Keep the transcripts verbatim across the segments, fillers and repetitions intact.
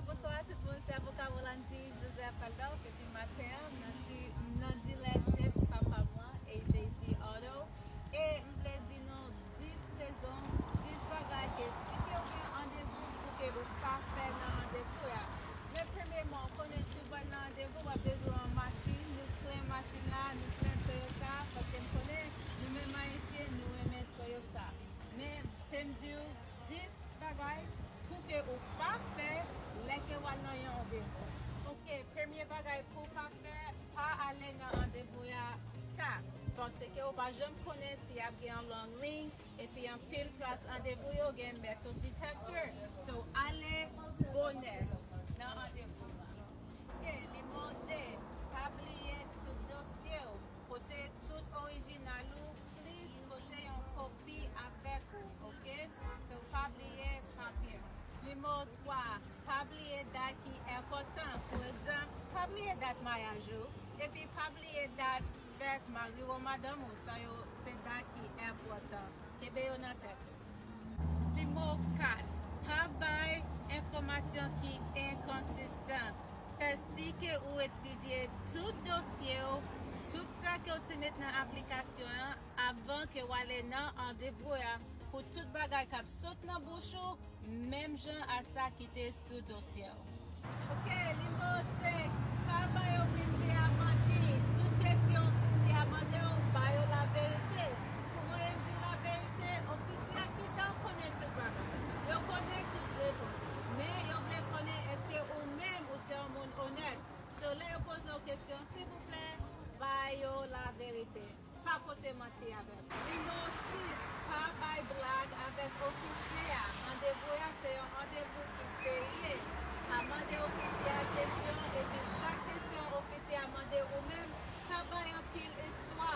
Bonswa tout moun, se avoka Rolandi Joseph Adolphe, epi maten an, m nan di, m nan dealership papa mwen, A J C Auto, e m vle di nou dis rezon, dis bagay ke si ke w gen randevou pou ke ou pa fè nan randevou a. Men premyèman, ou konnen si w pral nan randevou, w ap bezwen yon machin, nou plen machin la, nou plen Toyota, paske m konnen nou menm Ayisyen, nou renmen Toyota. Men, te m di w, dis bagay pou ke ou pa fè lè ke w al nan yon randevou. Ok, premye bagay pou w pa fè, pa ale nan randevou a ta. Paske ou pa janm konnen si ap gen yon long liy, epi anpil plas randevou yo gen metal detector. So, ale bonè nan randevou. Ok, nimewo de, pa bliye tout dosye w. Pote tout orijinal ou, please pote yon kopi avèk ou, ok? So, pa bliye papye. Nimewo twa, pa bliye dat ki enpòtan. Pou egzanp, pa bliye dat maryaj ou, epi pa bliye dat fèt mari w ou madanm ou, sa yo se dat ki enpòtan. Kenbe yo nan tèt ou. Nimewo kat, pa bay enfòmasyon ki enkonsistan. Fè si ke ou etidye tout dosye w, tout sa ke w te met nan aplikasyon an avan ke w ale nan randevou a, pou tout bagay k ap sot nan bouch ou, menm jan a sa ki te sou dosye w. Ok, nimewo senk, pa bay ofisye a manti. Tout kesyon ofisye a mande w, ba yo laverite. Pou mwen, m di w laverite, ofisye a gentan konnen tout bagay. Yo konnen tout repons. Men, yo vle konnen èske ou menm ou se yon moun onèt. So, lè yo poze w kesyon, silvouplè, ba yo laverite. Pa pote manti avè m. Nimewo sis, pa bay blag avèk ofisye a. Randevou a se yon randevou ki serye. Pa mande ofisye a kesyon, epi chak kesyon ofisye a mande ou menm, pa bay anpil istwa.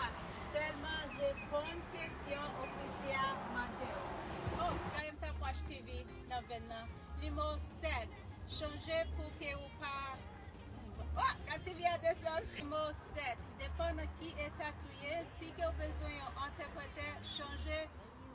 Sèlman reponn kesyon ofisye a mande w. Oh, gade m t ap watch T V nan venn nan. Nimewo sèt, chonje pou ke ou pa Oh, Kativya desann. Nimewo sèt, depann nan ki eta ou ye, si ke w bezwen yon entèprètè, chonje,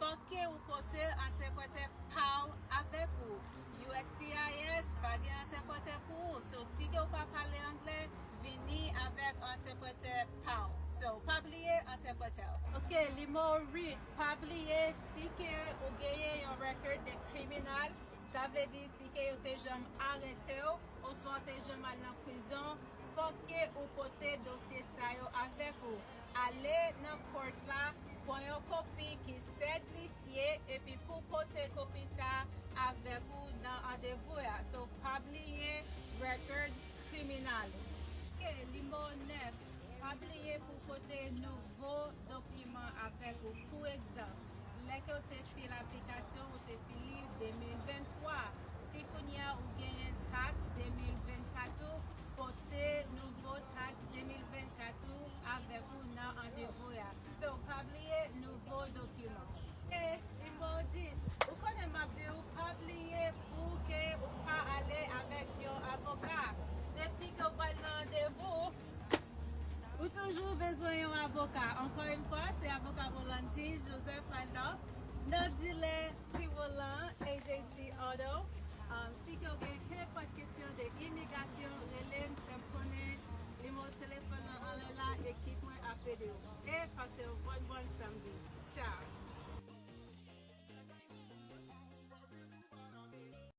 fòk ke ou pote entèprètè pa w avèk ou. U S C I S pa gen entèprètè pou ou. So, si ke w pa pale anglè, vini avèk entèprètè pa w. So, pa bliye entèprètè w. Ok, nimewo uit, pa bliye si ke ou genyen yon record de kriminal, sa vle di si ke yo te janm arete w, oswa w te janm al nan prizon, fòk ke ou pote dosye sa yo avèk ou. Ale nan court la, pran yon kopi ki sètifye, epi pou pote kopi sa avèk ou nan randevou a. So, pa bliye record kriminal ou. Ok, nimewo nèf, pa bliye pou pote nouvo dokiman avèk ou. Pou egzanp, lè ke w te fil aplikasyon, ou te fil li de mil venntwa. Si kounye a ou genyen taks de mil vennkat ou, pote nouvo taks de mil vennkat ou avèk ou nan randevou a. So, pa bliye nouvo dokiman. E nimewo dis, ou konnen m ap di w, pa bliye pou ke ou pa ale avèk yon avoka. Depi ke w pral nan randevou, ou toujou bezwen yon avoka. Ankò yon fwa, se avoka Rolandi Joseph Randolph, nan dilè Ti Volan, A J C Auto. Um, si ke w gen kenpòt kesyon de imigrasyon, rele m, fè m konnen. Nimewo telefòn nan anlè la, ekip mwen ap ede w. E pase yon bòn, bòn samdi. Tchao.